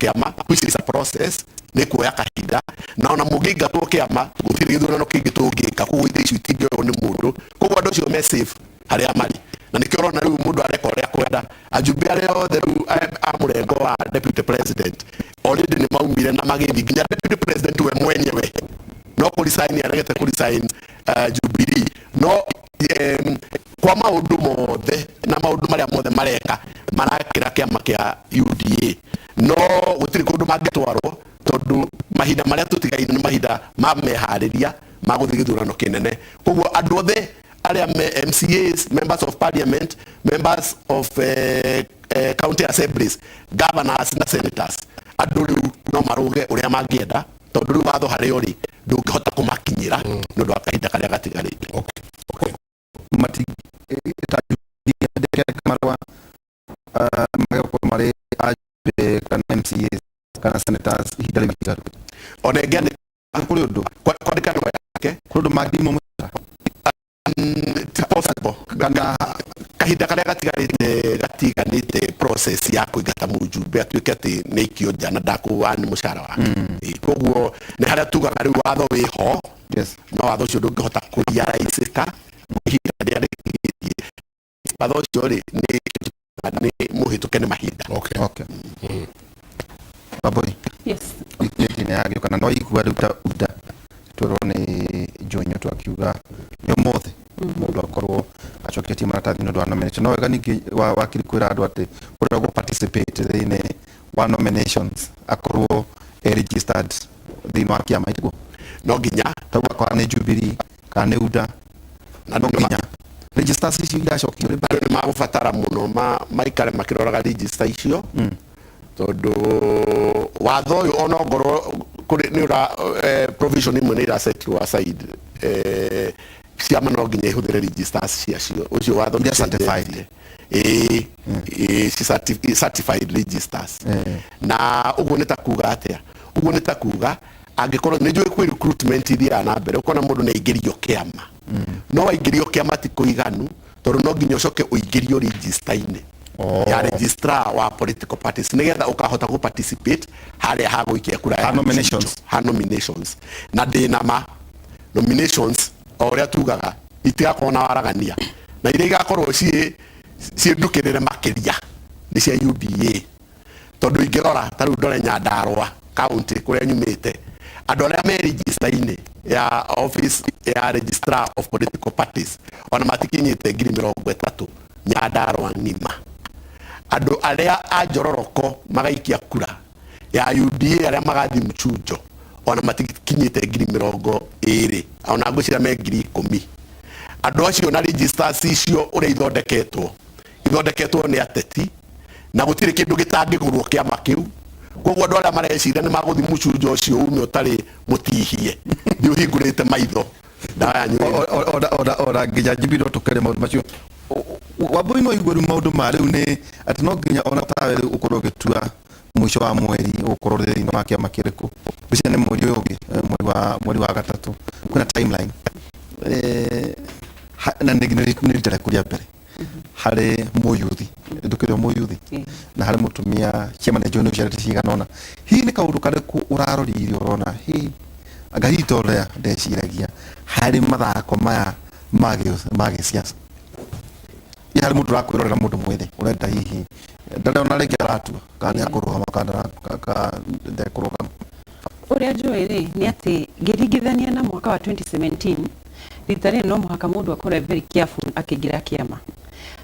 kĩama, which is a process, nĩ kuoya kahinda, na ona mũngĩingatwo kĩama gũtirĩ gĩthurano kĩngĩ tũngĩka. Koguo itĩ icio itingĩoywo nĩ mũndũ, koguo andũ acio me safe harĩa marĩ, na nĩkĩo ũrona rĩu mũndũ areka ũrĩa kwenda. Ajumbe arĩa othe rĩu a mũrengo wa deputy president already nĩ maumire na magĩthiĩ, nginya deputy president we mwenyewe no kũ resign aregete kũ resign Jubilee. No kwa maũndũ mothe na maũndũ marĩa mothe mareka marakĩra kĩama kĩa UDA, no gũtirĩ kũndũ mangĩtwarwo, tondũ mahinda marĩa tũtigaire nĩ mahinda ma meharĩria ma gũthiĩ gĩthurano kĩnene. Koguo andũ othe arĩa me MCAs, members of parliament, members of county assemblies, governors na senators, andũ rĩu no marũge ũrĩa mangĩenda, tondũ rĩu watho harĩa ũrĩ ndũngĩhota kũmakinyĩra nĩ ũndũ wa kahinda karĩa gatigarĩte. Mati marũa magakorwo marĩ ajumbe kana MCAs kana senators ihinda rĩu itigaru? Ona ĩngĩandĩka Kũrĩ ũndũ kwandĩka nĩwe yake. Kũrĩ ũndũ mangĩimwo mũcara? Ti possible. Kana Kahinda karĩa gatigarĩte gatiganĩte process ya kũingata mũjumbe atuĩke atĩ nĩ aikio nja na ndakũwani mũcara wake. Koguo nĩ harĩa tugaga rĩu watho wĩho, no watho ũcio ndũngĩhota kũriaraicĩka ihinda rĩrĩa rĩkinyĩtie. Watho ũcio rĩ nĩ mũhĩtũke nĩ mahinda. Okay. Wambui. Yes. Wiki nĩ yagĩũka na no igua rĩu ta UDA twerwo nĩ Njonyo twakiuga nĩ ũmũthĩ mũndũ akorwo acoketie maratathi nĩ ũndũ wa nomination. No wega ningĩ wakiri kwĩra andũ atĩ ũrĩa ũgũ participate thĩinĩ wa nominations akorwo e registered thĩinĩ wa kĩama itiguo? No nginya. Tauga akorwo nĩ Jubilee kana nĩ UDA, na no nginya registers icio iracokio rĩ. Andũ nĩ magũbatara mũno maikare makĩroraga register icio, tondũ watho ũyũ ona ongorwo kũrĩ nĩ ũra provision imwe nĩ irasetirwo aside, ciama no nginya ihũthĩre registers ciacio. Ũcio watho Iria certified. nĩũcenjetie. Ĩĩ, certified registers. Na ũguo nĩ ta kuga atĩa? Ũguo nĩ ta kuga angĩkorwo nĩ njũĩ kwĩ recruitment ithiaga na mbere, ũkona mũndũ nĩ aingĩrio kĩama, no waingĩrio kĩama ti kũiganu, tondũ no nginya ũcoke ũingĩrio register-inĩ ya registrar wa political parties nĩgetha ũkahota gũ participate harĩa hagũikia kura ya Ha nominations. Ha nominations. Na ndĩna ma nominations o ũrĩa tugaga itigakorwo na waragania, na iria igakorwo ciĩ ndukĩrĩre makĩria nĩ cia UDA, tondũ ingĩrora ta rĩu ndore Nyandarua county kũrĩa nyumĩte, andũ arĩa me register-inĩ ya office ya registrar of political parties ona matikinyĩte 30,000 Nyandarua ng'ima. Andũ arĩa a Njororoko magaikia kura ya UDA arĩa magathiĩ mchunjo ona matikinyĩte 20,000, ona ngwĩciria me 10,000 andũ acio. Na registers icio ũrĩa ithondeketwo, ithondeketwo nĩ ateti, na gũtirĩ kĩndũ gĩtangĩgũrwo kĩama kĩu. Koguo andũ arĩa mareciria nĩ magũthiĩ mũcunjo ũcio ume ũtarĩ mũtihie, thiĩ ũhingũrĩte maitho, ndawa yanyu Ona nginya Jubilee no tũkere maũndũ macio. Wambui, no igue rĩu maũndũ ma rĩu nĩ atĩ no nginya ona tawe rĩu ũkorwo ũgĩtua mũico wa mweri ũgũkorwo ũrĩ thĩinĩ wa kĩama kĩrĩkũ. Ngwĩciria nĩ mweri ũyũ ũngĩ, mweri wa gatatũ kwĩna timeline. Na nĩ rita rĩaku rĩa mbere harĩ mũyuthi, ndũkĩrĩ o mũyuthi, na harĩ mũtumia ciama nĩ njũĩ nĩ ũciarĩte cigana ũna. Hihi nĩ kaũndũ karĩkũ ũraroririe ũrona hihi anga hihi ta ũrĩa ndeciragia harĩ mathako maya ma gĩsiasa? Hihi harĩ mũndũ ũrakwĩrorera, mũndũ mwĩthĩ ũrenda hihi ndarĩ ona rĩngĩ aratua kana nĩ akũrũgama kana ndekũrũgama? Ũrĩa njũĩ rĩ nĩ atĩ ngĩringithania na mwaka wa 2017, rita rĩrĩ no mũhaka mũndũ akorwo very careful akĩingĩra kĩama,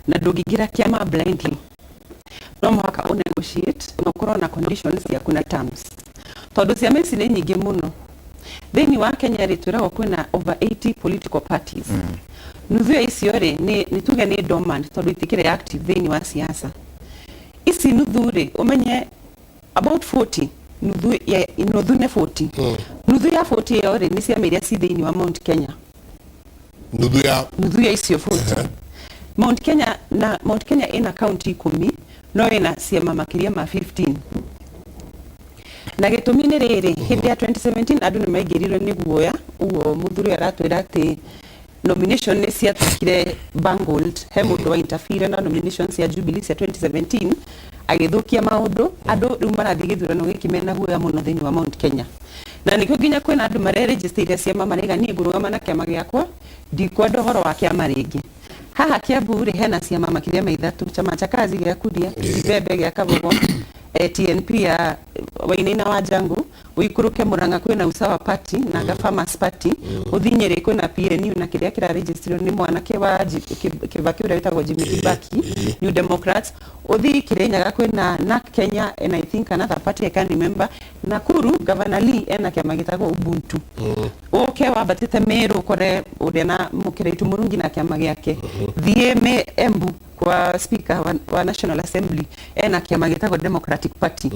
na ndũngĩingĩra kĩama blindly. No mũhaka ũ negotiate na ũkorwo na conditions ciaku na terms, tondũ ciama ici nĩ nyingĩ mũno thĩinĩ wa Kenya rĩ. Twĩragwo kwĩna over 80 political parties. Nuthu ya icio rĩ nĩ tuge nĩ dormant, tondũ itikĩrĩ active thĩinĩ wa siasa ici. Nuthu rĩ, ũmenye about 40, nuthu ya nuthu nĩ 40. Nuthu ya 40 ĩyo rĩ nĩ ciama iria ci thĩinĩ wa Mount Kenya. Nuthu ya Nuthu ya icio 40, Mount Kenya. Na Mount Kenya ĩna kaunti 10, no ĩna ciama makĩria ma 15. Na gĩtũmi nĩ rĩrĩ, hĩndĩ ya 2017 andũ nĩ maingĩrirwe nĩ guoya. Ũguo mũthuri ũyũ aratwĩra atĩ nomination nĩ ciatuĩkire bungled, he mũndũ wa interfere na nomination cia Jubilee cia 2017. Agĩthũkia maũndũ. Andũ rĩu marathiĩ gĩthurano gĩkĩ mena guoya mũno thĩinĩ wa Mount Kenya, na nĩkĩo nginya kwĩna andũ mareregisteire ciama, maraiga niĩ ngũrũgama na kĩama gĩakwa, ndikwenda ũhoro wa kĩama rĩngĩ. Haha Kiambu rĩ, hena ciama makĩria ma ithatũ: Chama cha Kazi gĩa Kuria, Ibembe gĩa Kabogo, TNP ya Wainaina wa Jangu. Ũikũrũke Murang'a kwĩna Usawa Party na mm. Farmers Party. Ũthiĩ Nyĩrĩ kwĩna PNU na kĩrĩa kĩraregisterirwo nĩ mwanake wa Kibaki ũrĩa wĩtagwo Jimmy Kibaki, New Democrats. Ũthiĩ Kirinyaga kwĩna NARC Kenya and I think another party I can't remember. Nakuru, Governor Lee ena kĩama gĩtagwo Ubuntu. Ũke wambatĩte Meru ũkore ũrĩa na Mũkĩraitu Mũrungi na kĩama gĩake. Thiĩ me Embu kwa Speaker wa National Assembly, ena kĩama gĩtagwo Democratic Party,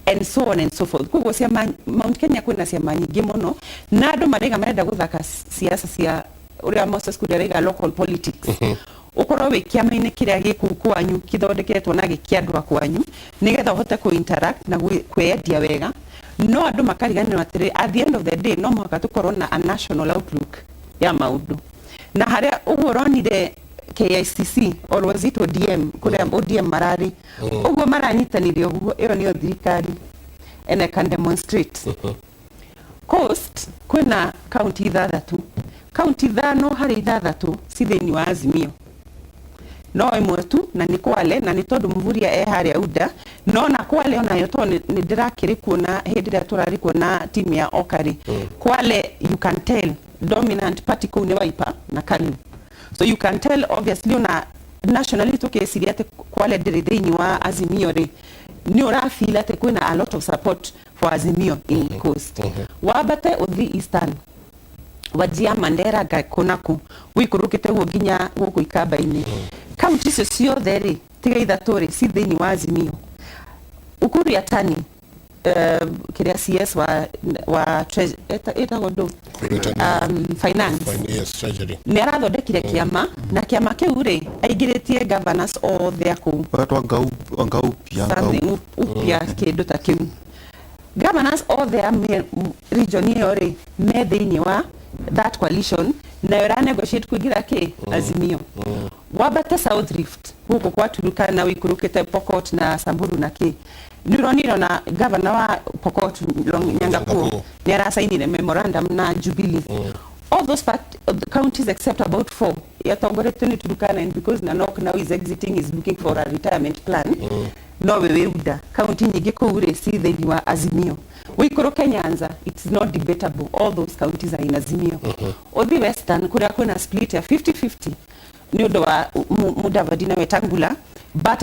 and so on and so forth. Koguo ciama Mount Kenya kwĩna ciama nyingĩ mũno, na andũ maraiga marenda gũthaka siasa cia ũrĩa Moses Kuria araiga local politics. Ũkorwo wĩ kĩama-inĩ kĩrĩa gĩ kũu kwanyu, kĩthondeketwo na gĩkĩa andũ a kwanyu, nĩgetha ũhote kũ interact na kwĩyendia wega. No andũ makariganĩrwo atĩrĩ, at the end of the day no mũhaka tũkorwo na a national outlook ya maũndũ. Na harĩa ũguo ũronire KICC, or was it ODM, kũrĩa ODM mararĩ ũguo maranyitanĩire ũguo, ĩyo nĩyo thirikari, and I can demonstrate. Coast kwĩna kaunti ithathatũ, kaunti ithano harĩ ithathatũ ci thĩinĩ wa Azimio, no ĩmwe tu na nĩ Kwale, na nĩ tondũ Mvurya e harĩa UDA. No na Kwale onayo to nĩ ndĩrakĩrĩ kuona hĩndĩ ĩrĩa tũrarĩ kuo na timu ya Okari Kwale, you can tell dominant party kũu nĩ Wiper na KANU. So you can tell obviously ona nationally tũkĩciria atĩ Kwale ndĩrĩ thĩinĩ wa Azimio rĩ, nĩ ũrafeel atĩ kwĩna a lot of support for Azimio in Coast. Wambate ũthi Eastern, Wajir, Mandera, kunaku wikũrũkĩte ũguo nginya gũkũ Ikamba-inĩ, kaunti icio ciothe rĩ, tiga ithatũ rĩ, ci thĩinĩ wa Azimio. Ukur Yatani, kĩrĩa CS wa ĩtagwo ndũ, finance. Yes, treasury. Nĩ arathondekire kĩama, na kĩama kĩu rĩ, aingĩrĩtie governors othe a kũu. Wetwa Ngaupia. Something upya, kĩndũ ta kĩu. Governors othe a region ĩyo rĩ, me thĩinĩ wa that coalition, nayo ĩra negotiate kũingĩra kĩ Azimio. Wambate South Rift gũkũ kwa Turukana, wĩikũrũkĩte Pokot na Samburu na kĩ, nĩ ũronire ona governor wa Pokot Nyangapuo Nyangapuo. nĩ arasainire memorandum na Jubilee. All those part, the counties except about four yatongoretio nĩ Turukana, and because Nanok now is exiting, is looking for a retirement plan, no we wĩuda kaunti nyingĩ kũu rĩ, ci thĩinĩ wa Azimio. Wĩikũrũke Nyanza, it's not debatable, all those counties are in Azimio. Ũthi Western kũrĩa kwĩna split ya 50-50 nĩ ũndũ wa Mudavadi na Wetangula, but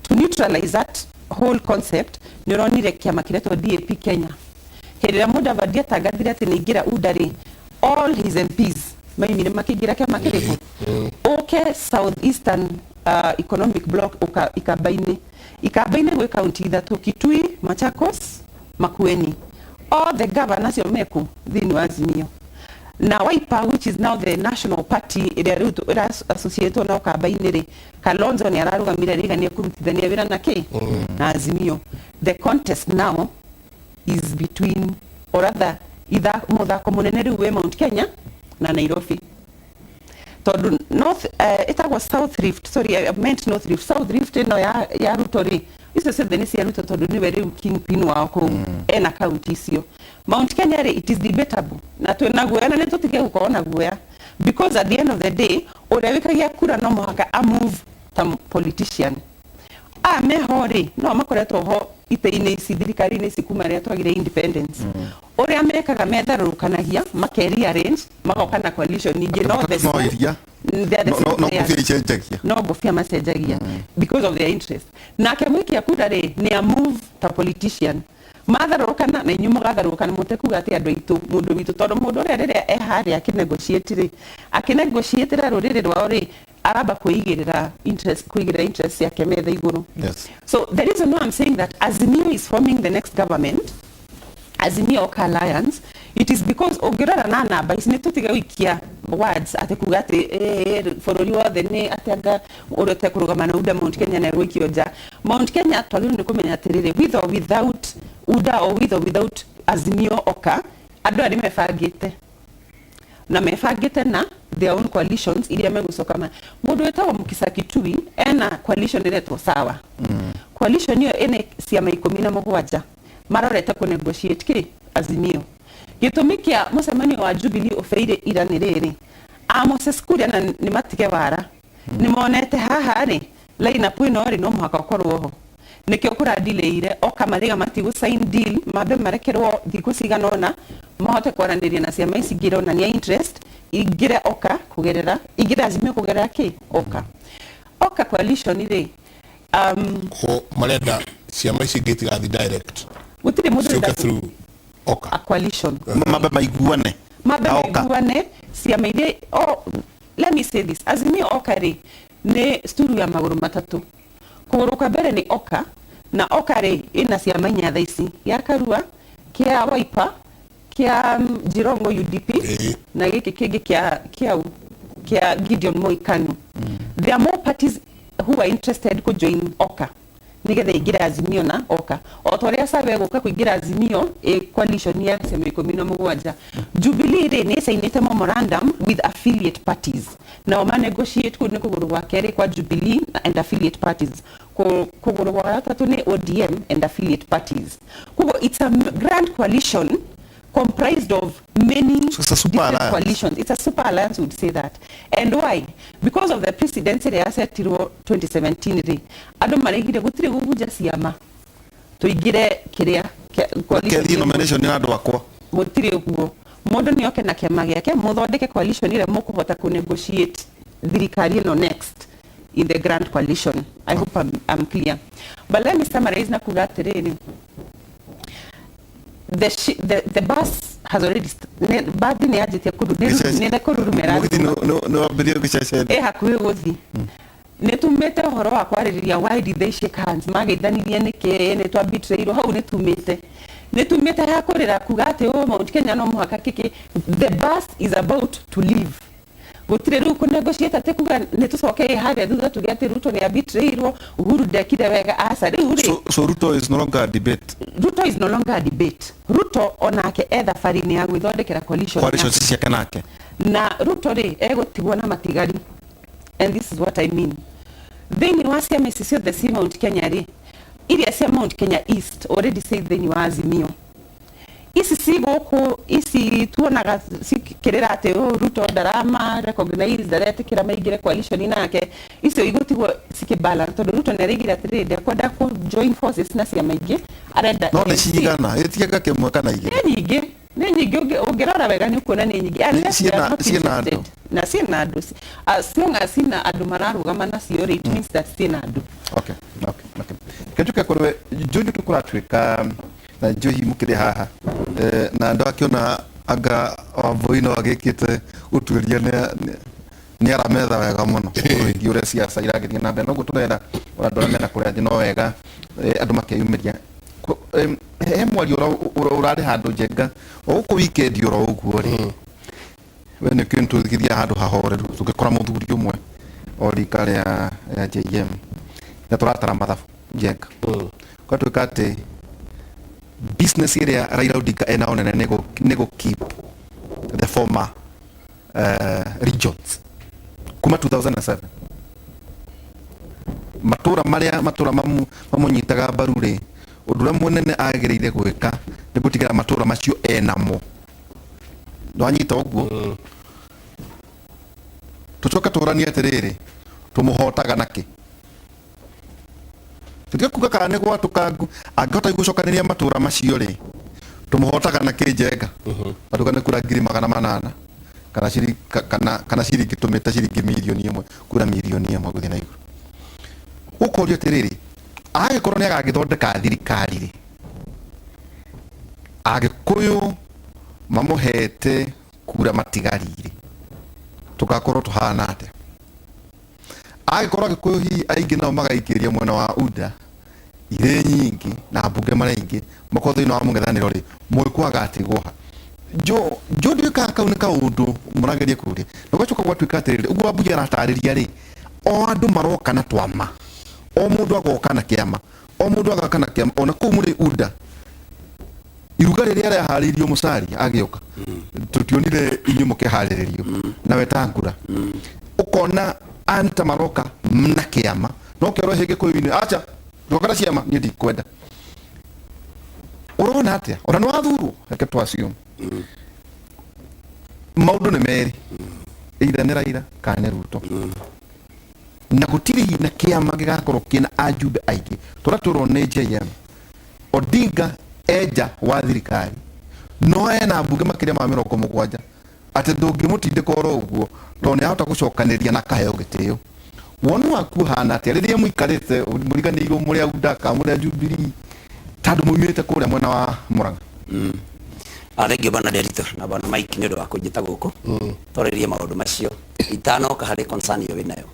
to neutralize that whole concept, nĩ ũronire kĩama kĩretwo DAP Kenya. Hĩndĩ ĩrĩa Mudavadi atangathire atĩ nĩ aingĩra UDA rĩ, all his MPs maimire makĩingĩra kĩama kĩrĩkũ. Ũke South Eastern Economic Bloc, ũka Ikamba-inĩ. Ikamba-inĩ gwĩ kaunti ithatũ: Kitui, Machakos, Makueni. All the governors acio meku thĩinĩ wa Azimio. Na Wiper, which is now the national party ĩrĩa rĩu ĩra associatwo na Ũkamba-inĩ rĩ, Kalonzo nĩ ararũgamire rĩga nĩ ekũrutithania wĩra na kĩ na Azimio. The contest now is between, or rather itha mũthako mũnene rĩu wĩ Mount Kenya na Nairobi, tondũ north, ĩtagwo South Rift, sorry, I meant North Rift. South Rift ĩno ya Ruto rĩ, icio ciothe nĩ cia Ruto tondũ nĩwe rĩu kingpin wao kũu, ena kaunti icio. Mount Kenya rĩ, it is debatable na twĩna guoya, na nĩ tũtige gũkorwo na guoya, because at the end of the day ũrĩa wĩkagia kura no mũhaka a move ta politician. Aya meho rĩ, no makoretwo ho itĩ-inĩ ici, thirikari-inĩ ici, kuma rĩrĩa twagire independence. Ũrĩa mekaga, metharũrũkanagia, make rearrange, magoka na coalition ingĩ, no the no iria they are the no same no no players. ngũbia icenjagia. No ngũbia macenjagia because of their interest. Nake mũikia kura rĩ, nĩ a move ta politician. Matharũrũkana na inyuĩ mũgatharũrũkana, mũtekuga atĩ andũ aitũ, mũndũ witũ, tondũ mũndũ ũrĩa rĩrĩa e harĩa akĩnegotiate rĩ, akĩnegotiatĩra rũrĩrĩ rwao rĩ, aramba kwĩigĩrĩra interest, kwĩigĩrĩra interest yake metha igũrũ. So the reason why I'm saying that Azimio is forming the next government, Azimio Oka Alliance, it is because ũngĩrora na namba ici, nĩ tũtige gũikia words atĩ kuga atĩ bũrũri wothe nĩ atĩ anga ũrĩa ũtekũrũgama na UDA Mount Kenya na gũikio nja. Mount Kenya twagĩrĩirwo nĩ kũmenya atĩrĩrĩ, with or without UDA or with or without Azimio Oka, andũ aya nĩ mebangĩte. Na mebangĩte na their own coalitions iria megũcoka ma mũndũ wĩtagwo Mukisa Kitui ena coalition ĩretwo Sawa. Coalition ĩyo ĩna ciama 17 marorete kũ negotiate kĩ Azimio. Gĩtũmi kĩa mũcemanio wa Jubilee ũbĩire ira nĩ rĩrĩ, a Moses Kuria na nĩ matige wara nĩ monete haha rĩ line up ĩno rĩ no mũhaka ũkorwo ho, nĩkĩo kũradileire oka marĩga matigũ sign deal, mambe marekerwo thikũ cigana ũna mahote kwaranĩria na ciama ici ingĩ ironania interest ingĩre oka kũgerera ingĩre Azimio kũgerera kĩ oka oka coalition rĩ. Ko marenda ciama ici ingĩ itigathiĩ direct, gũtirĩ mũndũ ciũke ũrenda through oka a coalition. Mambe maiguane. Mambe Na oka. Maiguane ciama iria. Oh, let me say this, Azimio oka rĩ nĩ sturu ya magũrũ matatũ. Kũgũrũ kwa mbere nĩ oka, na oka rĩ ĩna ciama inya thaa ici, gĩa Karua, kĩa Wiper, kĩa Jirongo UDP, na gĩkĩ kĩngĩ kĩa Gideon Moi KANU. There are more parties who are interested ku join oka nigetha ingĩre Azimio na oka o ta ũrĩa Sawa ĩgũka kũingĩra Azimio ĩ coalition ya ciama 17. Jubilee rĩ nĩ ĩcainĩte memorandum with affiliate parties, nao ma negotiate. Kũu nĩ kũgũrũ gwa kerĩ kwa Jubilee and affiliate parties. Kũgũrũ gwa gatatũ nĩ ODM and affiliate parties. Koguo it's a grand coalition comprised of many So it's a super different alliance. Coalitions. It's a super alliance, would say that. And why? Because of the precedence ĩrĩa yasetirwo 2017 rĩ, andũ maraigire gũtirĩ gũbunja ciama tũingĩre kĩrĩa coalition. Kethi nomination nĩ andũ akwa. Gũtirĩ ũguo, mũndũ nĩ oke na kĩama gĩake mũthondeke coalition ĩrĩa mũkũhota kũ negotiate thirikari ĩno next in the grand coalition. I hope I'm clear, but let me summarize na kuga atĩrĩrĩ, the bus has already bathi nĩ yanjĩtie nĩ kũrurumĩra. Mũgithi nĩ wambĩrĩria gũceceni. Ĩ hakuhĩ gũthi nĩ tumĩte ũhoro wa kwarĩrĩria why did they shake hands, mageithanirie nĩkĩ, nĩ twambitĩrĩirwo hau, nĩ tumĩte ha kũrĩra kuga atĩ oh, Mount Kenya no mũhaka kĩkĩ. The bus is about to leave. Gũtirĩ rĩu kũnegotiate atĩ kuga nĩ tũcoke harĩa thutha tuge atĩ Ruto nĩ ambitĩrĩirwo, Uhuru ndekire wega, aca rĩu rĩ. So Ruto is no longer a debate. Ruto is no longer a debate. Ruto onake e thabarĩ-inĩ ya gwĩthondekera coalition coalition yake. Ciake nake. Na Ruto rĩ egũtigwo na matigari, and this is what I mean. Thĩinĩ wa ciama ici ciothe ci Mount Kenya rĩ, iria cia Mount Kenya East already ci thĩinĩ wa Azimio. Ici ci gũkũ ici tuonaga cikĩrĩra atĩ oh, Ruto ndarama recognize, ndaretĩkĩra maingĩre coalition nake, icio igũtigwo cikĩbalance tondũ Ruto nĩaraigire atĩrĩrĩ ndekwenda kũ join forces na ciama ingĩ, arenda No nĩ ANC. cigana ĩtigaga kĩmwe kana igĩrĩ? Nĩ nyingĩ, nĩ nyingĩ. Ũngĩrora wega nĩ ũkuona nĩ nyingĩ. Unless they are not Ciĩna interested. andũ. Na ciĩna andũ. As long as ciĩna andũ mararũgama nacio rĩ, it means that ciĩna andũ. Okay. Kenjuke kũrĩ Njũnjũ tũkũratuĩka na njohi mũkĩrĩ haha. Na ndakĩona anga Wambui no agĩkĩte ũtuĩria nĩ arametha wega mũno wĩgiĩ ũrĩa ciaca iragĩthiĩ na mbere, noguo tũrera ona andũ arĩa mena kũrĩa thĩ no wega andũ makeyumĩria. He mwario ũrarĩ handũ Njenga o gũkũ weekend oro ũguo rĩ, we nĩ kĩndũ tũgĩthiaga handũ hahoreru tũngĩkora mũthuri ũmwe o rika rĩa JM na tũratara mathabu Njenga gwatuĩka atĩ business ĩrĩa Raila Odinga enao nene nĩ gũ keep the former regions kuma 2007, matũra marĩa matũra mamũnyitaga mbaru rĩ, ũndũ ũrĩa mũnene agĩrĩire gwĩka nĩ gũtigĩra matũra macio enamo. Ndwanyita ũguo tũcoke tũranie atĩrĩrĩ, tũmũhotaga nakĩ? Tũtige kuga kana nĩ gwatũkangu angĩhota gũcokanĩria matũra macio rĩ, tũmũhotaga nakĩ Njenga? Atuga nĩ kura 800,000 kana kana ciringi tũmĩte ciringi 1 mirioni, kura 1 mirioni gũthiĩ na igũrũ. Ũkorio atĩrĩrĩ, agĩkorwo nĩ agagĩthondeka thirikari rĩ, agĩkũyũ mamũhete kura matigari rĩ, tũgakorwo tũhana atĩa? Agĩkorwo agĩkũyũ hihi aingĩ nao magaikĩria mwena wa UDA irĩ nyingĩ na mbunge marĩa ingĩ makorwo thĩinĩ wa mũng'ethanĩro rĩ, mũgĩkũyũ agatigwo ha? Jo ndiũĩ kana kau nĩ kaũndũ mũrageria kũria. Na gwacoka gwatuĩka atĩrĩrĩ, ũguo Wambui aratarĩria rĩ, o andũ maroka na twama, o mũndũ agoka na kĩama, o mũndũ agoka na kĩama, ona kũu mũrĩ UDA. Iruga rĩrĩa rĩaharĩirio Musalia agĩũka, tũtionire inyuĩ mũkĩharĩrĩrio na Wetangula. Ũkona anta maroka na kĩama no kĩoro gĩkũyũ-inĩ, acha ndũka na ciama, niĩ ndikwenda. Ũrona atĩa ona nĩ wathurwo? Reke tũ assume maũndũ nĩ merĩ, either nĩ Raila kana nĩ Ruto, na gũtirĩ na kĩama gĩgakorwo kĩna ajumbe aingĩ tũrĩa tũrwo nĩ JM Odinga enja wa thirikari, no ena mbunge makĩria ma 70, atĩ ndũngĩmũtindĩka oro ũguo tondũ nĩ ahota gũcokanĩria na akaheo gĩtĩo. Woni waku ũhana atĩa rĩrĩa mũikarĩte mũriganĩirwo mũrĩ a UDA mũrĩ a Jubilee, tondũ mumĩte kũrĩa mwena wa Murang'a? Thengiũ bwana Derito na bwana Mike nĩ ũndũ wa kũnjĩta gũkũ twarĩrie maũndũ macio. Itanoka harĩ concern ĩyo wĩnayo,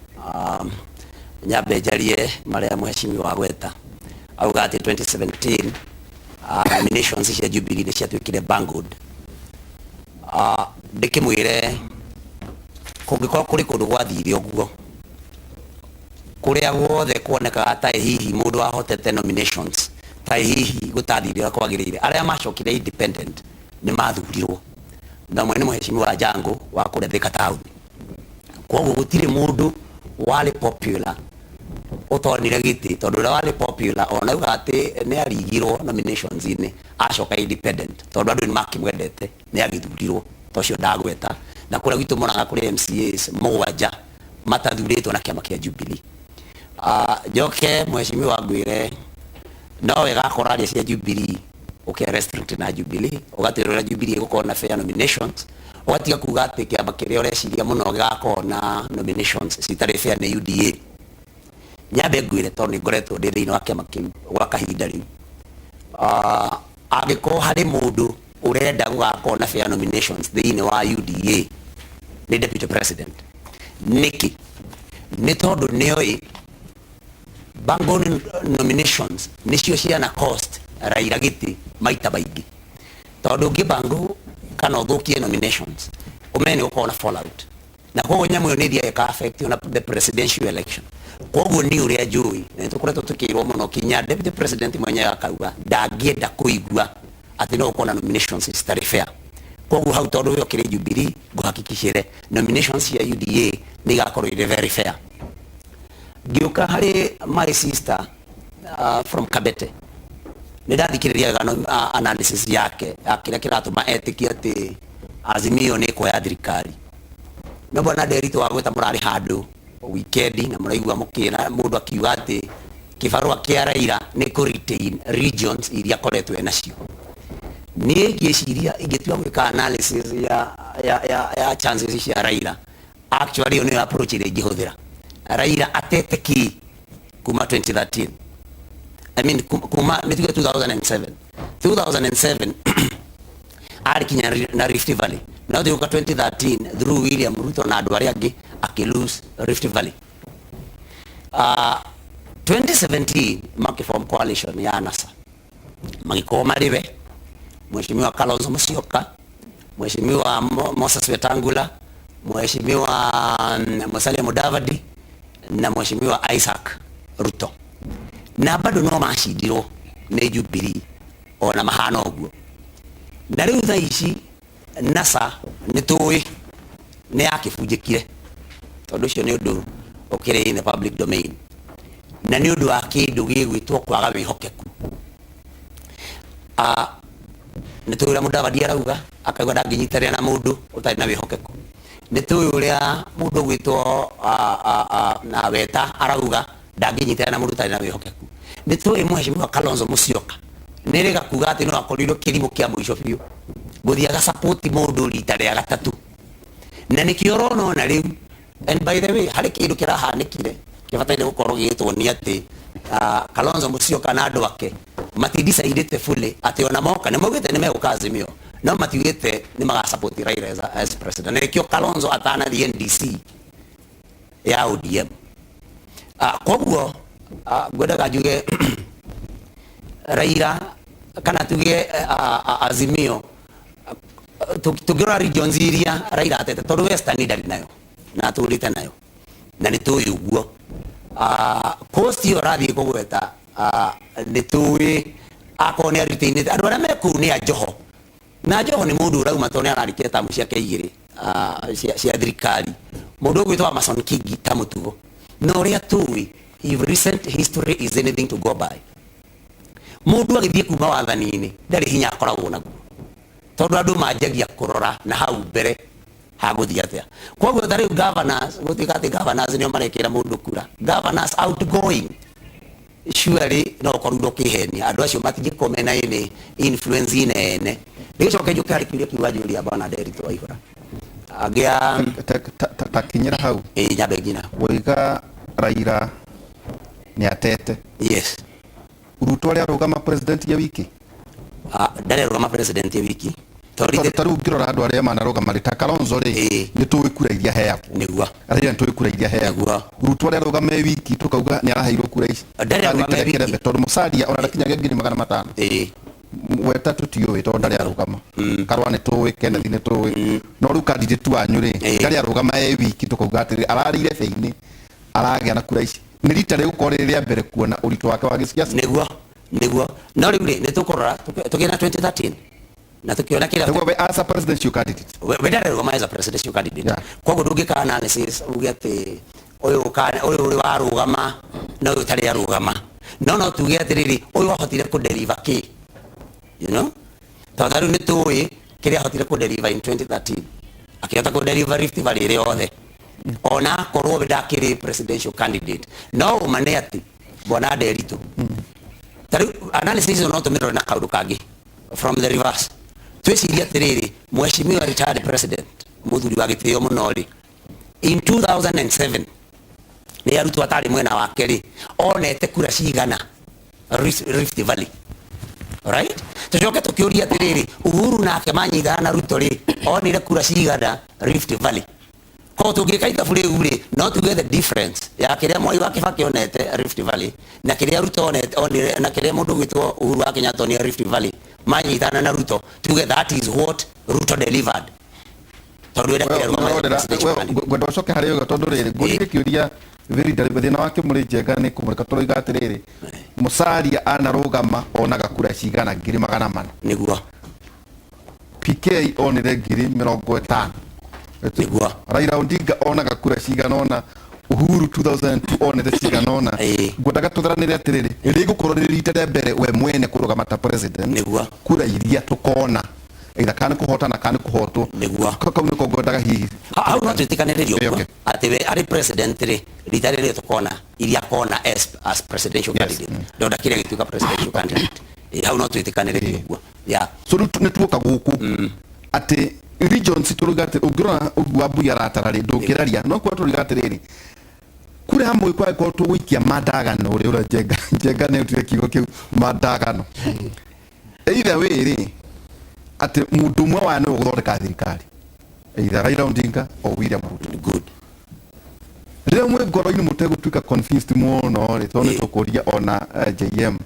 nyambe njarie marĩa mheshimiwa agweta, auga atĩ 2017 nominations cia Jubilee nĩ ciatuĩkire bungled. Ndĩkĩmwĩre kũngĩkorwo kũrĩ kũndũ gwathire ũguo, kũrĩa guothe kuonekaga ta hihi mũndũ ahotete nominations, ta hihi gũtathire ũrĩa kwagĩrĩire, arĩa macokire independent nĩ mathurirwo, na ũmwe nĩ mheshimiwa Jango wa kũrĩa Thika town. Koguo gũtirĩ mũndũ warĩ popular ũtonire gĩtĩ, tondũ ũrĩa warĩ popular ona auga atĩ nĩ arigirwo nominations-inĩ, acoka independent tondũ andũ nĩ makĩmwendete, nĩ agĩthurirwo. Ta ũcio ndagweta, na kũrĩa gwitũ Mũrang'a kũrĩ MCAs 7 matathurĩtwo na kĩama kĩa Jubilee. Njoke mheshimiwa ngwĩre, no wega akorwo aria cia Jubilee ũke restrict na Jubilee, ũgatwĩra ũrĩa Jubilee ĩgũkorwo na fair nominations, ũgatiga kuga atĩ kĩama kĩrĩa ũreciria mũno gĩgakorwo na nominations citarĩ fair nĩ UDA. Nyambe ngwĩre, tondũ nĩ ngoretwo ndĩ thĩinĩ wa kĩama kĩu gwa kahinda rĩu, angĩkorwo harĩ mũndũ ũrenda gũgakorwo na fair nominations thĩinĩ wa UDA nĩ deputy president. Nĩkĩ? Nĩ tondũ nĩoĩ bungled nominations nĩcio ciana cost Raila gĩtĩ maita maingĩ, tondũ ũngĩbango kana ũthũkie nominations, ũmenye nĩ gũkorwo na fallout, na koguo nyamũ ĩyo nĩ ĩthiaga ĩka affect ona the presidential election. Koguo ni ũrĩa njũĩ, na nĩ tũkoretwo tũkĩrwo mũno, kinya deputy president mwenyewe akauga ndangĩenda kũigua atĩ no gũkorwo na nominations citarĩ fair. Koguo hau, tondũ we ũkĩrĩ Jubilee, ngũhakikicĩre nominations cia UDA nĩ igakorwo irĩ very fair. Ngĩũka harĩ my sister from Kabete, nĩ ndathikĩrĩria wega analysis yake ya kĩrĩa kĩratũma etĩkie atĩ Azimio nĩ ĩkuoya thirikari. No bwana Nderitu wa gwĩta, mũrarĩ handũ wikendi na mũraigua mũkĩra mũndũ akiuga atĩ kĩbarũa kĩa Raila nĩ kũ retain regions iria akoretwo nacio. Niĩ ngĩciria, ingĩtua gwĩka analysis ya chances cia Raila, actually ĩyo nĩyo approach ĩrĩa ingĩhũthĩra. Raila atete kĩ kuma 2013, I mean kuma nĩ tuge 2007, 2007 arĩ kinya na Rift Valley, no thĩũka 2013 through William Ruto na andũ arĩa angĩ akĩ lose Rift Valley. 2017 makĩform coalition ya NASA, magĩkorwo marĩ we, Mheshimiwa Kalonzo Musyoka, Mheshimiwa Moses Wetangula, Mheshimiwa Musalia Mudavadi na Mheshimiwa Isaac Ruto, na bado no macindirwo nĩ Jubilee ona mahana ũguo. Na rĩu thaa ici NASA nĩ tũĩ nĩ yakĩbunjĩkire, tondũ ũcio nĩ ũndũ ũkĩrĩ in the public domain, na nĩ ũndũ wa kĩndũ gĩgwĩtwo kwaga wĩhokeku. Nĩ tũĩ ũrĩa Mudavadi arauga, akauga ndangĩnyitanĩra na mũndũ ũtarĩ na wĩhokeku. Nĩ tũĩ ũrĩa mũndũ ũgwĩtwo na Weta arauga ndangĩnyitanĩra na mũndũ ũtarĩ na wĩhokeku. Nĩ tũĩ Mheshimiwa Kalonzo Musyoka nĩ rĩga kuga atĩ no akorirwo kĩrimũ kĩa mũico biũ gũthiĩ agasupport mũndũ rita rĩa gatatũ, na nĩkĩo ũrona ona rĩu. And by the way, harĩ kĩndũ kĩrahanĩkire kĩbataire gũkorwo gĩgĩtwo nĩ atĩ Kalonzo Musyoka na andũ ake matidecidĩte fully atĩ ona moka nĩ maugĩte nĩ megũka Azimio, no matiugĩte nĩ magasupport Raila as president, na nĩkĩo Kalonzo atanathiĩ NDC ya ODM. Koguo ngwendaga njuge Raila kana tuge Azimio, tũngĩrora regions iria Raila atete, tondũ Western ndarĩ nayo na atũrĩte nayo na nĩ tũĩ ũguo. Coast ĩyo ũrathiĩ kũgweta, nĩ tũĩ Akorwo nĩ arutainĩte andũ arĩa me kũu nĩ a Joho, na Joho nĩ mũndũ ũrauma tondũ nĩ ararĩkia tamu ciake igĩrĩ cia thirikari, mũndũ ũgwĩtwo Amason Kingi ta mũtugo. Na ũrĩa tũĩ, if recent history is anything to go by, mũndũ agĩthiĩ kuma wathani-inĩ ndarĩ hinya akoragwo naguo, tondũ andũ manjagia kũrora na hau mbere hagũthiĩ atĩa. Koguo ta rĩu governors, gũtuĩka atĩ governors nĩo marekĩra mũndũ kura, governors outgoing, surely no ũkorwo ndũkĩhenia andũ acio matingĩkorwo mena any influence nene. Nĩgĩcoke njũke harĩ kĩũria kĩu wanjũria, bwana Nderitu Waihũra, angĩa Takinyĩra hau. Ĩ, nyambe nginya. Woiga Raila nĩ atete. Yes. Ruto arĩa arũgama president ya wiki. Ah, ndarĩ arũgama president ya wiki tondũ tondũ ta rĩu ngĩrora andũ arĩa manarũgama rĩ, ta Kalonzo rĩ, nĩ tũĩ kura iria heagwo. Raila nĩ tũĩ kura iria heagwo. Ruto arĩa arũgama e wiki, tũkauga nĩ araheirwo kura ici. Ndarĩ arũgama e Rita wiki. kĩrebe, tondũ Musalia ona ndakinyagia 500,000. Weta tũtiũĩ tondũ ndarĩ arũgama. Karũa nĩ tũĩ, Kenneth nĩ tũĩ, no rĩu candidate wanyu rĩ, ndarĩ arũgama e wiki, tũkauga atĩrĩ ararĩire beinĩ aragĩa na kura ici. Nĩ rita rĩgũkorwo rĩrĩ rĩa mbere kuona ũritũ wake wa gĩciaca. Nĩguo, no rĩu rĩ, nĩ tũkũrora tũkĩona 2013 na tũkĩona kĩrĩa Nĩguo we as a presidential candidate. We ndarĩ arũgama as a presidential candidate. Koguo ndũngĩka analysis uge atĩ ũyũ ũyũ ũrĩ warũgama na ũyũ ũtarĩ arũgama, no tuge atĩrĩrĩ, ũyũ ahotire kũ-deliver kĩ, tondũ ta rĩu nĩ tũĩ kĩrĩa ahotire kũ-deliver in 2013, akĩhota kũ-deliver Rift Valley ĩrĩ yothe, ona akorwo we ndakĩrĩ presidential candidate. No ũma nĩ atĩ bwana Nderitu, ta rĩu analysis ĩyo no tũmĩrore na kaũndũ kangĩ from the reverse. Twĩcirie atĩrĩrĩ, mheshimiwa retired president, mũthuri wa gĩtĩo mũno rĩ, in 2007 nĩ arutwo atarĩ mwena wake rĩ, onete kura cigana Rift Valley? Right, tucoke tukiuria atiriri, Uhuru nake manyitana na Ruto rĩ, onire kura cigana Rift Valley? Ko tũngĩka ithabu rĩu rĩ, no tuge the difference ya kĩrĩa Mwai wa Kibaki onete Rift Valley na kĩrĩa Ruto onete onire na kĩrĩa mũndũ ũgwĩtwo Uhuru wa Kenyatta onire Rift Valley manyitana na Ruto, tuge that is what Ruto delivered, tondũ ĩrĩa kĩrĩa rũgama presidential candidate. Ngwenda ũcoke harĩ ũguo, tondũ rĩrĩ ngũrie kĩũria very deliberate. Thĩna wake mũrĩ njenga nĩ kũmũreka tũroiga atĩrĩrĩ, Musalia anarũgama onaga kura cigana? 400,000. PK onire 50,000. Raila Odinga onaga kura cigana ona? Uhuru 2002 onete cigana ona? Ngwendaga tũtharanĩre atĩrĩrĩ, rĩgũkorwo rĩrĩ rita rĩa mbere we mwene kũrũgama ta president, kura iria tũkona either kana nĩ kũhotana kana nĩ kũhotwo. Kau nĩko ngwendaga hihi. Hau no twĩtĩkanĩrĩrie ũguo atĩ we arĩ president rĩ, rita rĩrĩ tũkona iria akona as presidential candidate, ndonda kĩrĩa gĩtuĩka presidential candidate. Hau no twĩtĩkanĩrĩrie ũguo, yeah. So rĩu nĩ tuoka gũkũ atĩ regions, tũrauga atĩ ũngĩrora ũguo Wambui aratara rĩ, ndũngĩraria no kuo tũrauga atĩrĩrĩ, kura ya mũgĩkũyũ angĩkorwo tũgũikia mandagano rĩ, ũrĩa Njenga Njenga nĩ ũtire kiugo kĩu mandagano, either way rĩ, atĩ mũndũ ũmwe wa nĩwe ũgũthondeka thirikari, either Raila Odinga or William Ruto. Rĩrĩa mwĩ ngoro-inĩ mũtegũtuĩka convinced mũno rĩ, tondũ nĩ tũkũria ona JM,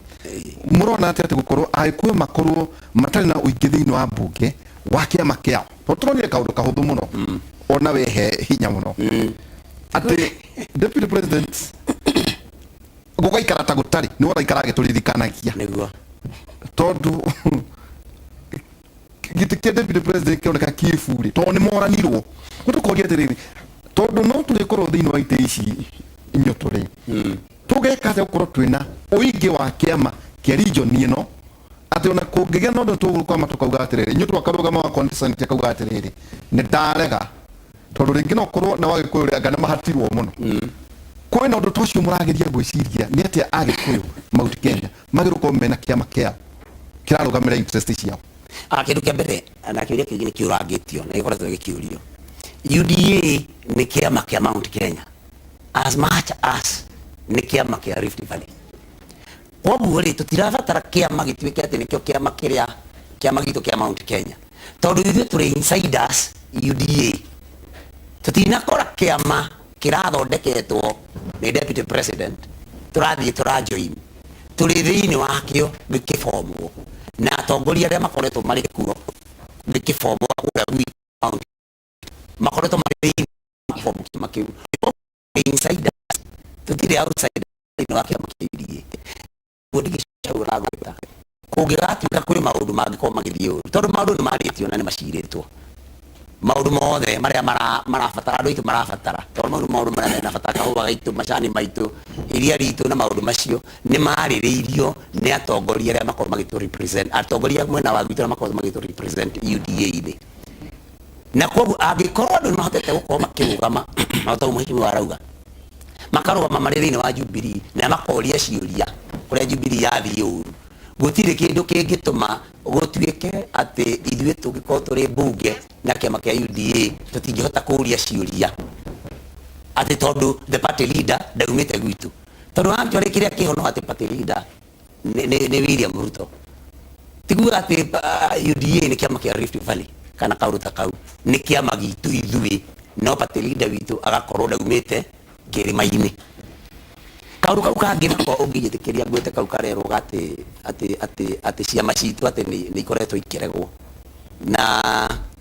mũrona atĩ gũkorwo Agĩkũyũ makorwo matarĩ na ũingĩ thĩinĩ wa mbunge wa kĩama kĩao, tondũ tũronire kaũndũ kahũthũ mũno ona wehe hinya mũno atĩ deputy president gũgaikara ta gũtarĩ nĩ ũraikara agĩtũririkanagia, tondũ gĩtĩ kĩa deputy president kĩroneka kĩbure tondũ nĩ moranirwo. Nĩ tũkoria atĩrĩrĩ, tondũ no tũrĩkorwo thĩinĩ wa itĩ ici inyotũ rĩ, tũgeka atĩa gũkorwo twĩna ũingĩ wa kĩama kĩa region ĩno, atĩ ona kũngĩgĩa na ũndũ tũgũkwama tũkauga atĩrĩrĩ, inyuĩ twakarũgama wa consent akauga atĩrĩrĩ, nĩ ndarega, tondũ rĩngĩ no korwo na Wagĩkũyũ rĩ, anga nĩ mahatirwo mũno kwĩna ũndũ ta ũcio. Mũrageria gwĩciria nĩ atĩa Agĩkũyũ Mount Kenya magĩrĩirwo gũkorwo mena kĩama kĩao kĩrarũgamĩrĩra interest ciao? Ah, kĩndũ kĩa mbere na kĩũria kĩngĩ nĩ kĩũrangĩtio na gĩkoretwo gĩkĩũrio, UDA nĩ kĩama kĩa Mount Kenya as much as nĩ kĩama kĩa Rift Valley. Koguo rĩ, tũtirabatara kĩama gĩtuĩke atĩ nĩkĩo kĩama kĩrĩa kĩama gitũ kĩa Mount Kenya, tondũ ithuĩ tũrĩ insiders UDA. Tũtinakora kĩama kĩrathondeketwo nĩ deputy president tũrathiĩ tũrajoin, tũrĩ thĩinĩ wakĩo gĩkĩbomwo na atongoria arĩa makoretwo marĩ kuo gĩkĩbomwo kũrĩa gwitũ Mount, makoretwo marĩ thĩinĩ wa form kĩama kĩu. Insiders, tũtirĩ outsiders thĩinĩ wa kĩama kĩa UDA. Guo ndingĩcagũra gwĩta. Kũngĩgatuĩka kwĩ maũndũ mangĩkorwo magĩthiĩ ũru, tondũ maũndũ nĩ marĩtio na nĩ macirĩtwo, maũndũ mothe marĩa marabatara andũ aitũ marabatara, tondũ maũndũ marĩa mena bata, kahũa gaitũ, macani maitũ, iria ritũ na maũndũ macio nĩ marĩrĩirio nĩ atongoria arĩa makorwo magĩtũ represent, atongoria mwena wa gwitũ arĩa makorwo magĩtũ represent UDA-inĩ. Na koguo angĩkorwo andũ nĩ mahotete gũkorwo makĩrũgama o ta ũguo mheshimiwa arauga, makarũgama marĩ thĩinĩ wa Jubilee na makoria ciũria kũrĩa Jubilee yathiĩ ũru, gũtirĩ kĩndũ kĩngĩtũma gũtuĩke atĩ ithuĩ tũngĩkorwo tũrĩ mbunge na kĩama kĩa UDA tũtingĩhota kũria ciũria atĩ tondũ the party leader ndaumĩte gwitũ. Tondũ actually kĩrĩa kĩho no atĩ party leader nĩ William Ruto, tiguo atĩ UDA nĩ kĩama kĩa Rift Valley kana kaũndũ ta kau, nĩ kĩama gitũ ithuĩ, no party leader witũ agakorwo ndaumĩte kĩrĩma-inĩ. Kaũndũ kau kangĩ nako ũngĩnjĩtĩkĩria ngwĩte kau karerwo atĩ atĩ atĩ atĩ ciama citũ atĩ nĩ ikoretwo ikĩregwo, na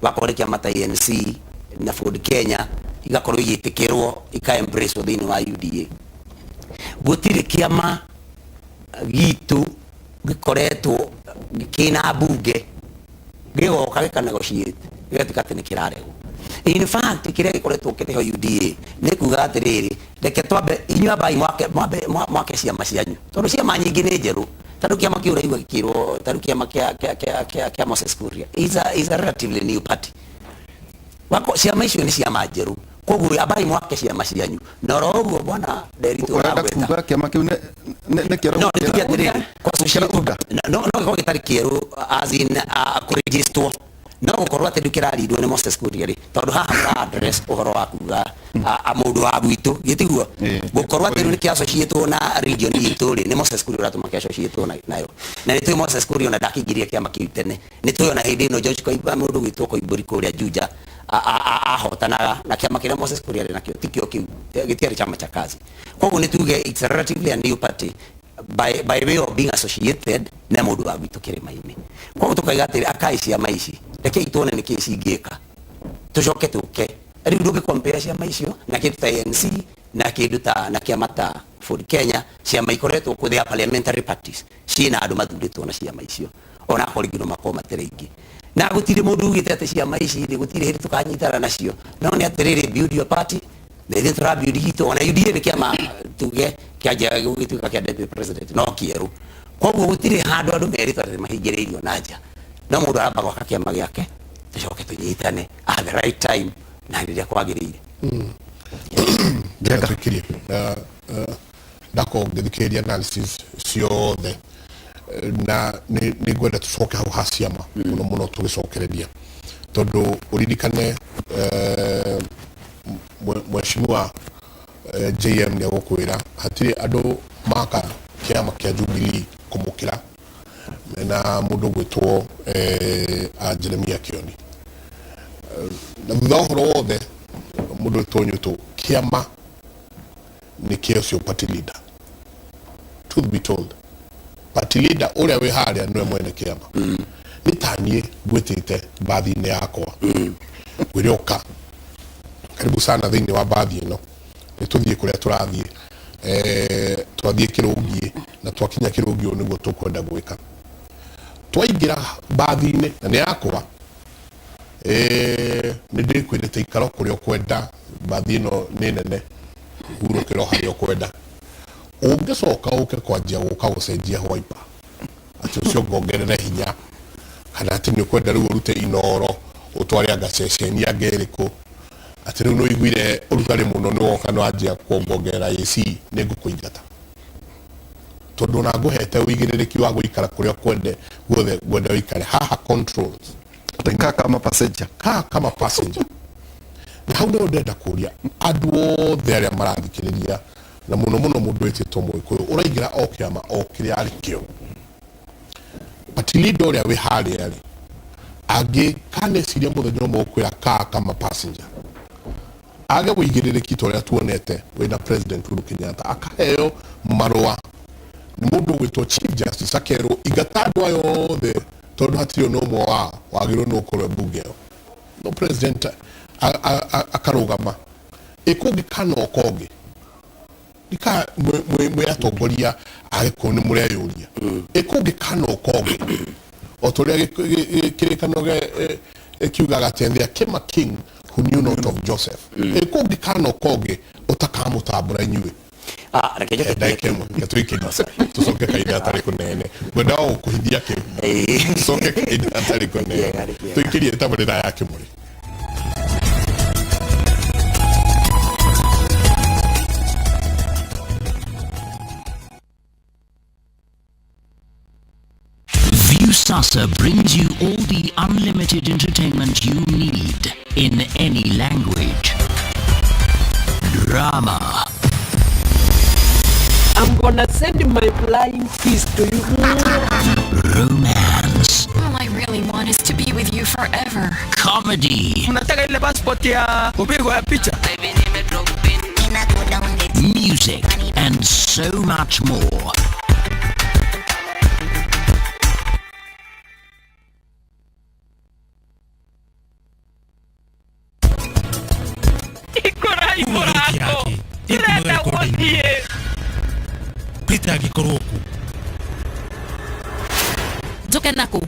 wakorwo nĩ kĩama ta ANC na Ford Kenya igakorwo igĩtĩkĩrwo ika embrace thĩinĩ wa UDA. Gũtirĩ kĩama gitũ gĩkoretwo kĩna mbunge gĩgoka gĩka negotiate gĩgatuĩka atĩ nĩ kĩraregwo. In fact, kĩrĩa gĩkoretwo kĩrĩho UDA nĩ kuga atĩrĩrĩ, reke twambe inyuĩ ambai mwake mwambe mwake ciama cianyu, tondũ ciama nyingĩ nĩ njerũ. Tondũ kĩama kĩu ũraigua gĩkĩrwo, tarĩu kĩama kĩa Moses Kuria is a relatively new party. Wako ciama icio nĩ ciama njerũ, koguo ambai mwake ciama cianyu na oro ũguo bwana Nderitu Ũrenda aragweta. Kuga kĩama kĩu nĩ kĩerũ? No nĩ tuge atĩrĩrĩ, kwa Gũkĩra UDA? No gĩkorwo gĩtarĩ kĩerũ as in kũregisterwo, no gũkorwo atĩ rĩu kĩraridwo nĩ Moses Kuria rĩ, tondũ haha mũra address ũhoro wa kuga mũndũ wa gwitũ gĩtiguo gũkorwo atĩ rĩu nĩ kĩassociatwo na region itũ rĩ, nĩ Moses Kuria ũratũma kĩassociatwo nayo. Na nĩ tũĩ Moses Kuria ona ndakĩingĩria kĩama kĩu tene. Nĩ tũĩ ona hĩndĩ ĩno George Koimba, mũndũ gwĩtwo Koimbũri kũrĩa Juja ahotanaga na kĩama kĩrĩa Moses Kuria arĩ nakĩo, tikĩo kĩu gĩtiarĩ chama cha kazi. Koguo nĩ tuge it's a relatively a new party by way of being associated na mũndũ wa gwitũ kĩrĩma-inĩ. Koguo tũkaiga atĩrĩ, akai ciama ici, rekei tuone nĩkĩĩ cingĩka, tũcoke tũke. Rĩu ndũngĩ compare ciama icio na kĩndũ ta ANC na kĩndũ ta na kĩama ta Ford Kenya, ciama ikoretwo kũ, they are parliamentary parties, ciĩna andũ mathurĩtwo na ciama icio, ona akorwo rĩngĩ no makorwo matarĩ aingĩ. Na gũtirĩ mũndũ ugĩte atĩ ciama ici rĩ, gũtirĩ hĩndĩ tũkanyitana nacio, no nĩ atĩrĩrĩ, build your party, na ithuĩ tũra build gitũ. Ona UDA nĩ kĩama tuge kĩanjia gũgĩtuĩka kĩa deputy president no kĩerũ, koguo gũtirĩ handũ andũ merĩtwo atĩ mahingĩrĩirio na nja, no mũndũ aramba gwaka kĩama gĩake, tũcoke tũnyitane at the right time na rĩrĩa kwagĩrĩire. Njenga. Ndĩratwĩkirie ndakorwo ngĩthikĩrĩria analysis ciothe, na nĩ ngwenda tũcoke hau ha ciama mũno mũno tũgĩcokereria, tondũ ũririkane mheshimiwa JM nĩ egũkwĩra hatirĩ andũ maka kĩama kĩa Jubilee kũmũkĩra mena mũndũ ũgwĩtwo Jeremia Kioni. Na thutha wa ũhoro wothe, mũndũ wĩtwo Nyũtũ, kĩama nĩ kĩa ũcio party leader. Truth be told, party leader ũrĩa wĩ harĩa nĩwe mwene kĩama. Nĩ taniĩ ngwĩtĩte mbathi-inĩ yakwa, ngwĩre ũka, karibu sana thĩinĩ wa mbathi ĩno, nĩ tũthiĩ kũrĩa tũrathiĩ. Twathiĩ kĩrũngiĩ na twakinya kĩrũngiĩ, ũũ nĩguo tũkwenda gwĩka. Twaingĩra mbathi-inĩ na nĩ yakwa, nĩ ndĩkwĩrĩte ikara kũrĩa ũkwenda, mbathi ĩno nĩ nene, hurũkĩra o harĩa ũkwenda. Ũngĩcoka ũke kwanjia gũka gũcenjia wiper atĩ ũcio ngongerere hinya, kana atĩ nĩ ũkwenda rĩu ũrute Inoro ũtware anga ceceni anga ĩrĩkũ, atĩ rĩu nĩ ũiguire ũrugarĩ mũno, nĩ woka nĩ wanjia kuongongerera AC, nĩ ngũkũingata, tondũ ona ngũhete ũigĩrĩrĩki wa gũikara kũrĩa kwende guothe ngwenda ũikare. Haha controls Kaa kama passenger. Kaa kama passenger. Na hau nĩho ndĩrenda kũria andũ othe arĩa marathikĩrĩria, na mũno mũno mũndũ wĩtĩtwo Mũgĩkũyũ ũraingĩra o kĩama o kĩrĩa arĩ kĩo, party leader ũrĩa wĩ harĩa rĩ, angĩkaneciria mũthenya ũmwe ũkwĩra kaa kama passenger, age wĩigĩrĩrĩki ta ũrĩa tuonete wĩna President Uhuru Kenyatta, akaheo marũa nĩ mũndũ ũgwĩtwo Chief Justice, akerwo ingata andũ aya othe tondũ hatirĩ ona ũmwe wao wagĩrĩirwo nĩ gũkorwo e mbunge ĩyo, no president akarũgama ĩkũngĩ kana ũkongĩ. Ndika mwĩ atongoria a Gĩkũyũ nĩ mũreyũria ĩ kũngĩkana ũkonge o ta ũrĩa kĩrĩkanĩro kiugaga atĩ, "There came a king who knew not of Joseph." Ĩ kũngĩkana ũkonge ũtakamũtambũra inyuĩ? Ah, reke njoke. Ndagĩka ĩmwe, reke tũikĩrie, tũcoke kahinda gatarĩ kũnene. Ngwenda o gũkũhithia kĩu, tũcoke kahinda gatarĩ kũnene. Kĩega, nĩ kĩega. Tũikĩrie tabarĩra ya Kĩmũrĩ. Viusasa brings you all the unlimited entertainment you need in any language. Drama, I'm gonna send my flying kiss to you. Romance, All I really want is to be with you forever. Comedy, Unataka ile passport ya kupigwa ya picha? Music, and so much more. Iko Ndĩrenda gũthiĩ. Peter angĩkorwo kũ? Njoke naku?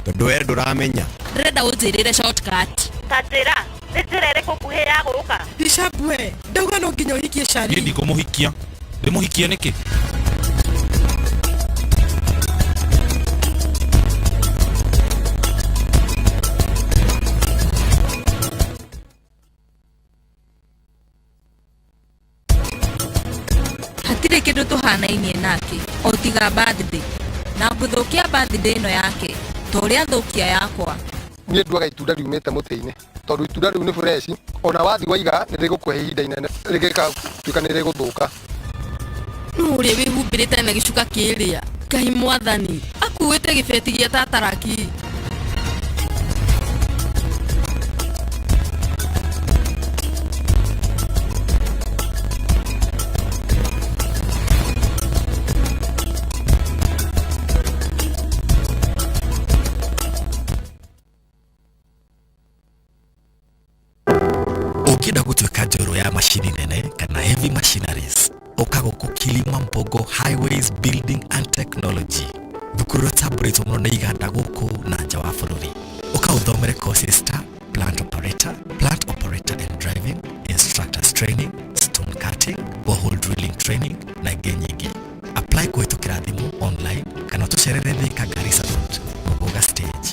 Tondũ we ndũramenya. Ndĩrenda ũnjĩrĩre shortcut. Ta njĩra, nĩ njĩra ĩrĩkũ nguhĩ ya gũka? Bishop, we ndauga no nginya ũhikie Niĩ Shari. ndikũmũhikia. Ndĩmũhikie nĩkĩ? Hatirĩ kĩndũ tũhanainie nake o tiga birthday, na ngũthũkia birthday ĩno yake ta ũrĩa thũkia yakwa. Niĩ nduaga itunda riumĩte mũtĩ-inĩ tondũ itunda rĩu nĩ fresh, ona wathi waiga nĩ rĩgũkũhe ihinda inene rĩgĩgatuĩka nĩ rĩgũthũka. Nũ ũrĩa wĩhumbĩrĩte na gĩcuka kĩrĩa? Ngai mwathani, akuĩte gĩbeti gĩa tataraki. Ũngĩenda gũtuĩka njorua ya macini nene kana heavy machineries, ũka gũkũ Kilimambogo Highways Building and Technology, thukuru ũrĩa ũtambũrĩtwo mũno nĩ iganda gũkũ na nja wa bũrũri. Ũka ũthomere courses ta plant operator, plant operator and driving, instructors training, stone cutting, borehole drilling training na ingĩ nyingĩ. Apply kũhĩtũkĩra thimũ, online, kana ũtũcerere Thika, Garissa Road, Muguga stage.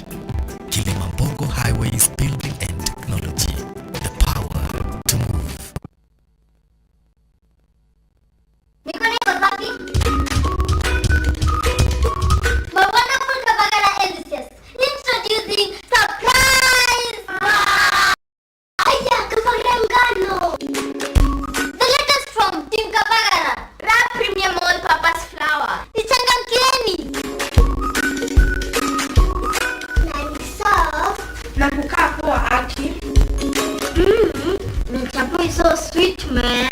Kilimambogo Highways Building and Technology, the power to move. Mikono iko safi? My wonderful Kabagala enthusiast, introducing surprise! Aya, Kabagala ngano! The latest from Team Kabagala, Raw Premium All Purpose Flour. Nichangamkieni! Na ni soft. Na kukaa poa aki. Chapo is so sweet, man.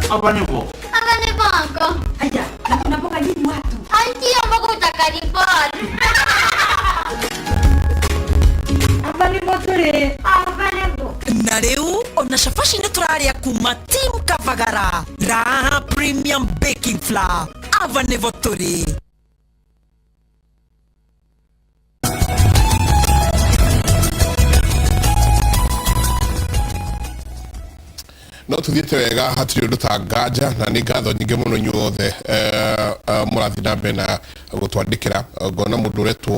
Hapa nipo. Hapa ni bongo. Aya, na kuna mboga nyinyi watu. Auntie, mboga utakaribon. Hapa ni moture. Hapa ni bongo. Na rĩu ona cabaci nĩ tũrarĩa kuma Team Kavagara, Raha Premium Baking Flour. Ava nĩvo tũrĩ. No tuthiĩte wega, hatirĩ ũndũ ta nganja, na nĩ ngatho nyingĩ mũno inyuothe mũrathiĩ na mbere na gũtwandĩkĩra. Ngona mũndũ ũretwo